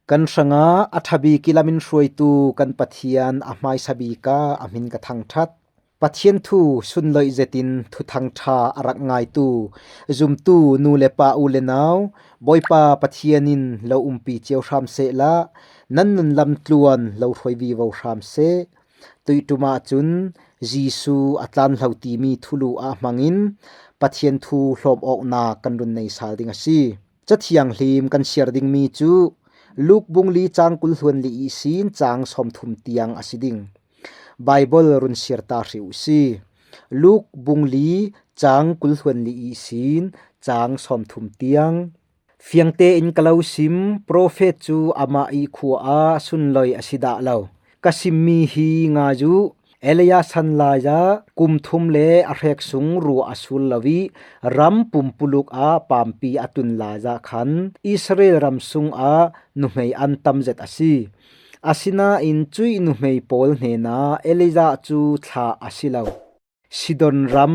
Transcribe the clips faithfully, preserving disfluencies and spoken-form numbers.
Kan hrangah a ṭha bik ih lam in hruaitu kan Pathian a hmaisa bik ah a hmin ka thangṭhat. Pathian thu sunloih zetin thuthang ṭha a rak ngaitu zumtu nu le pa, u le nau, Bawipa Pathian in lo umpi cio hram sehla, nan nun lam tluan lo hruai vivo hram seh. Tuih ṭum ah cun Jesuh a tlanhlo timi thulu ah hmangin Pathian thu hlawm awknak kan run nei sal ding a si. Cathianghlim kan siar dingmi cu Luke bung li cang kul hluan li ihsin cang sawmthum tiang a si ding. Baibal run siar ta hrih uh si. Luke bung li cang kul hluan li ihsin cang sawmthum tiang. Fiangte in ka lo sim, profet cu amah ih khua ah sunloih a si dah lo. Ka simmi hi ngai uh, Elijah san lai ah kum thum le a hrek sung ruah a sur lo ih ram pumpuluk ah pampi a tun lai ah khan Israel ram sungah nuhmei an tam zet a si. Asinain cuih nuhmei pawl hnenah Elijah cu thlah a si lo. Sidon ram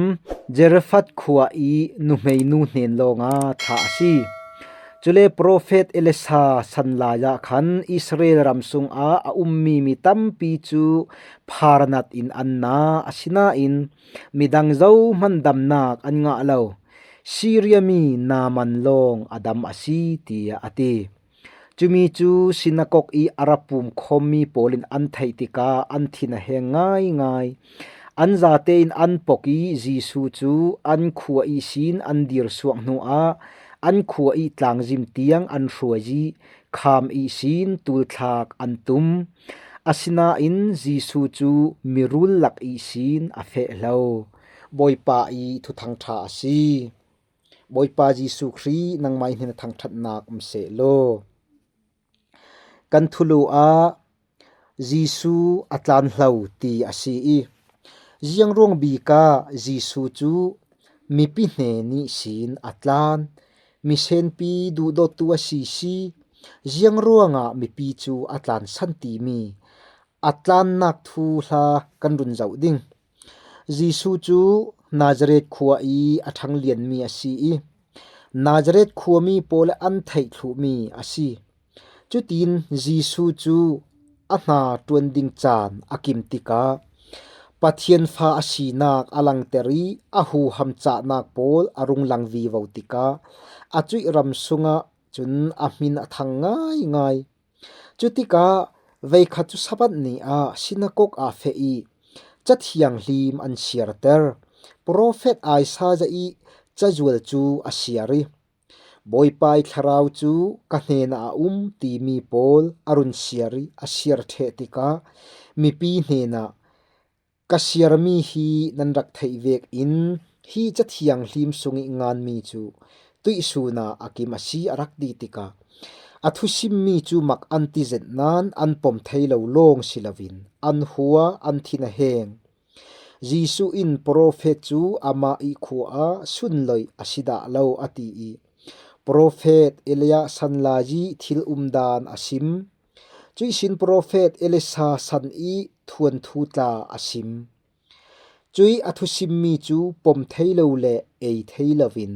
Zarephath khua ih nuhmei nu hnen lawngah thlah a si. Cule profet Elisha san lai ah khan Israel ram sungah a ummi mi tampi cu pharnat in an na, asinain midang zohman damnak an ngah lo. Syria mi Naaman lawng a dam a si, tiah a ti. Cumi cu sinakok ih a ra pumkhawmmi pawl in an theih tikah an thin a heng ngaingai. An zate in an pok ih Jesuh cu an khua ihsin an dirsuak hnuah an khua ih tlangzim tiang an hruai ih kham ihsin tulthlak an tum. Asinain Jesuh cu mirul lak ihsin a feh hlo. Bawipa ih thuthang ṭha a si. Bawipa Jesuh Khrih, nangmah ih hnen a thangṭhatnak um seh law. Kan thulu ah Jesuh a tlanhlo ti a si ih, ziangruang bik ah Jesuh cu mipi hnen ihsin a tlan, misenpi duhdawttu a si si, ziangruangah mipi cu a tlansan timi a tlannak thuhla kan run zoh ding. Jesuh cu Nazareth khua ih a ṭhanglianmi a si ih, Nazareth khuami pawl an theih thluhmi a si. Cutin Jesuh cu a hna ṭuan ding caan a kim tikah Pathian fa a sinak a langter ih a huham cahnak pawl a rung lang vivo tikah a cuih ram sungah cun a hmin a thang ngaingai. Cutikah veikhat cu Sabbath ni ah sinakok ah feh ih cathianghlim an siarter. Profet Isaiah ih cazual cu a siar ih, Bawipa ih thlarau cu ka hnenah a um timi pawl a run siar ih a siar ṭheh tikah mipi hnenah, ka siarmi hi nan rak theih vekin hi cathianghlim sungih nganmi cu tuihsun ah a kim a si, a rak ti tikah a thusimmi cu mak an ti zet nain an pom thei lo lawng si loin an hua, an thin a heng. Jesuh in profet cu amah ih khua ah sunloih a si dah lo a ti ih, profet Elijah san lai ih thil umdan a sim. Cuih sin profet Elisha san ih thuanthu tla a sim. Cuih a thusimmi cu pom thei lo le ei thei loin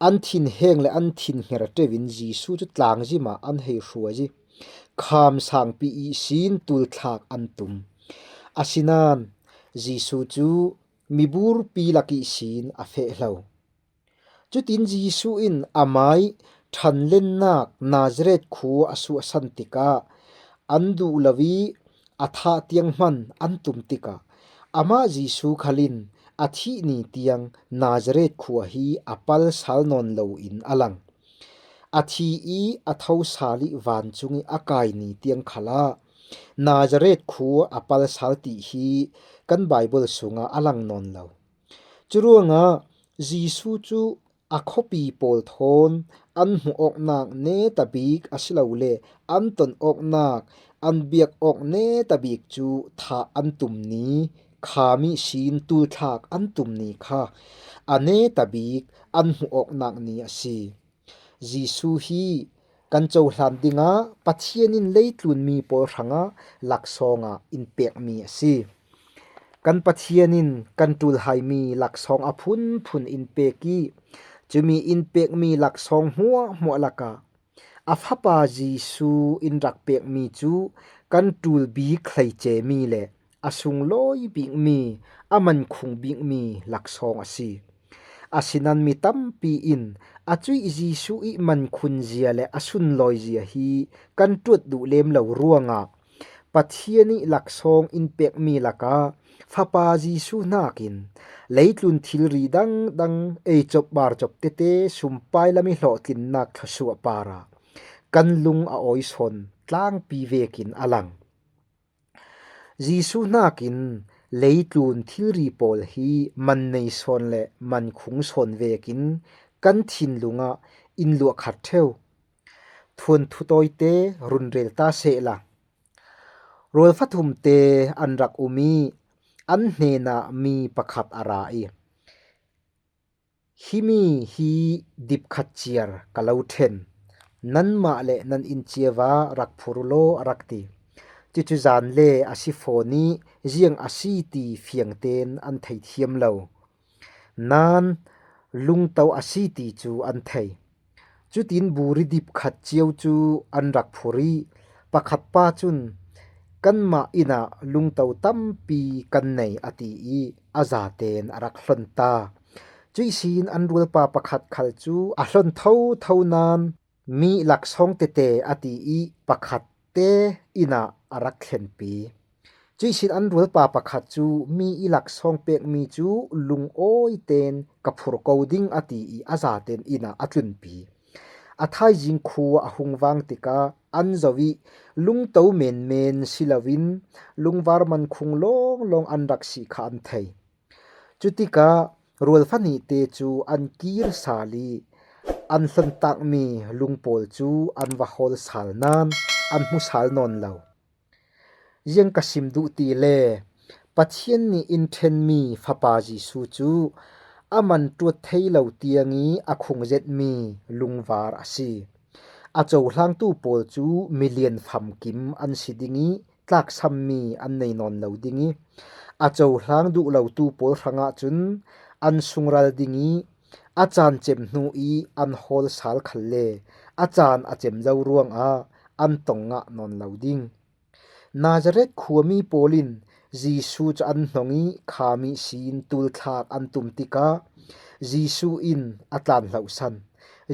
an thinheng le an thinhnger ṭeuin Jesuh cu tlangzim ah an hei hruai ih kham sangpi ihsin tulthlak an tum. Asinain Jesuh cu miburpi lak ihsin a feh hlo. Cutin Jesuh in amah ih ṭhanlennak Nazareth khua a suahsan tikah an duh lo ih a thah tiang hman an tum tikah amah Jesuh khal in a thih ni tiang Nazareth khua hi a palsal nawn loin a lang. A thi ih a thosal ih vancung ih a kai ni tiang khalah Nazareth khua a palsal ti hi kan Baibal sungah a lang nawn lo. Curuangah Jesuh cu a khuapi pawl thawn an hmuh awknak netabik asilole an ton awknak, an biak awk netabik cu thah an tum ni, kham ihsin tulthlak an tum ni kha a netabik an hmuh awknak ni a si. Jesuh hi kan cohlan dingah Pathian in leitlunmi pawl hrangah laksawng ah in pekmi a si. Kan Pathian in kan ṭulhaimi laksawng a phunphun in pek ih, cumi in pekmi laksawng hmuahhmuah lakah A Fapa Jesu in rak pekmi cu kan ṭul bik hleice mi le a sunglawi bikmi, a mankhung bikmi laksawng a si. Asinan mi tampi in a cuih Jesu ih mankhun zia le a sunlawi zia hi kan ṭuat duh lem lo ruangah Pathian ih laksawng in pekmi lakah Fapa Jesu hnakin leitlun thilri dangdang ei cop bar cop tete sumpai lam ih hlawhtlinnak thluasuah parah kan lung a awi sawn tlangpi vekin a lang. Jesu hnakin leitlun thilri pawl hi man nei sawn le man khung sawn vekin kan thinlung ah in luah khat ṭheu. Thuanthu tawite run rel ta sehla, rualfa thumte an rak um ih an hnenah mi pakhat a ra ih, "Himi hi dipkhat ciar ka lo ṭhen. Nanmah le nan inn cio ah rak phur uh law," a rak ti. Cucu zan le a si fawn ih ziang a si ti fiang tein an thei thiam lo. Nain lungto a si ti cu an thei. Cutin buri dipkhat cio cu an rak phur ih pakhat pa cun, "Kanmah inn ah lungto tampi kan nei," a ti ih a zatein a rak hlon ta. Cuihsin an rualpa pakhat khal cu a hlon thotho nain mi laksawng tete a ti ih pakhat te inn ah a rak thlenpi. Cuihsin an rualpa pakhat cu mi ih laksawng pekmi cu lungawi tein ka phur ko ding a ti ih a zatein inn ah a tlunpi. A thaizing khua a hung vang tikah an zoh ih lungto menmen si loin lungvar mankhung lawnglawng an rak si kha an thei. Cutikah rualfa hnihte cu an kir sal ih an hlontakmi lung pawl cu an va hawl sal nain an hmu sal nawn lo. Ziang ka sim duh ti le Pathian nih in ṭhenmi Fapa Jesu cu a man ṭuat thei lo tiang ih a khung zetmi lungvar a si. A cohlangtu pawl cu milian famkim an si ding ih tlaksammi an nei nawn lo ding ih a cohlang duh lotu pawl hrangah cun an sungral ding ih a caan cem hnu ih an hawl sal khalle a caan a cem zo ruangah an tong ngah nawn lo ding. Nazareth khuami pawl in Jesu cu an hnong ih kham ihsin tulthlak an tum tikah Jesu in a tlanhloh san.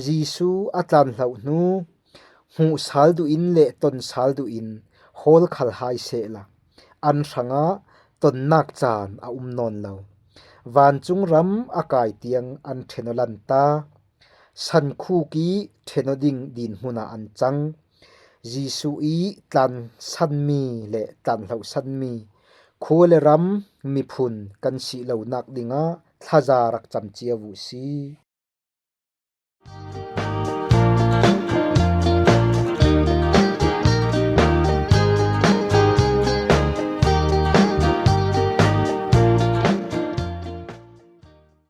Jesu a tlanhloh hnu hmuh sal duh in le ton sal duh in hawl khal hai sehla an hrangah tonnak caan a um nawn lo. Vancung ram a kai tiang an ṭhen aw lanta. Sankhuk ih ṭhen aw ding dinhmun ah an cang. Jesu ih tlansanmi le tlanhlosanmi, khua le ram, miphun kan sih lonak dingah thlaza rak cam cio uh si.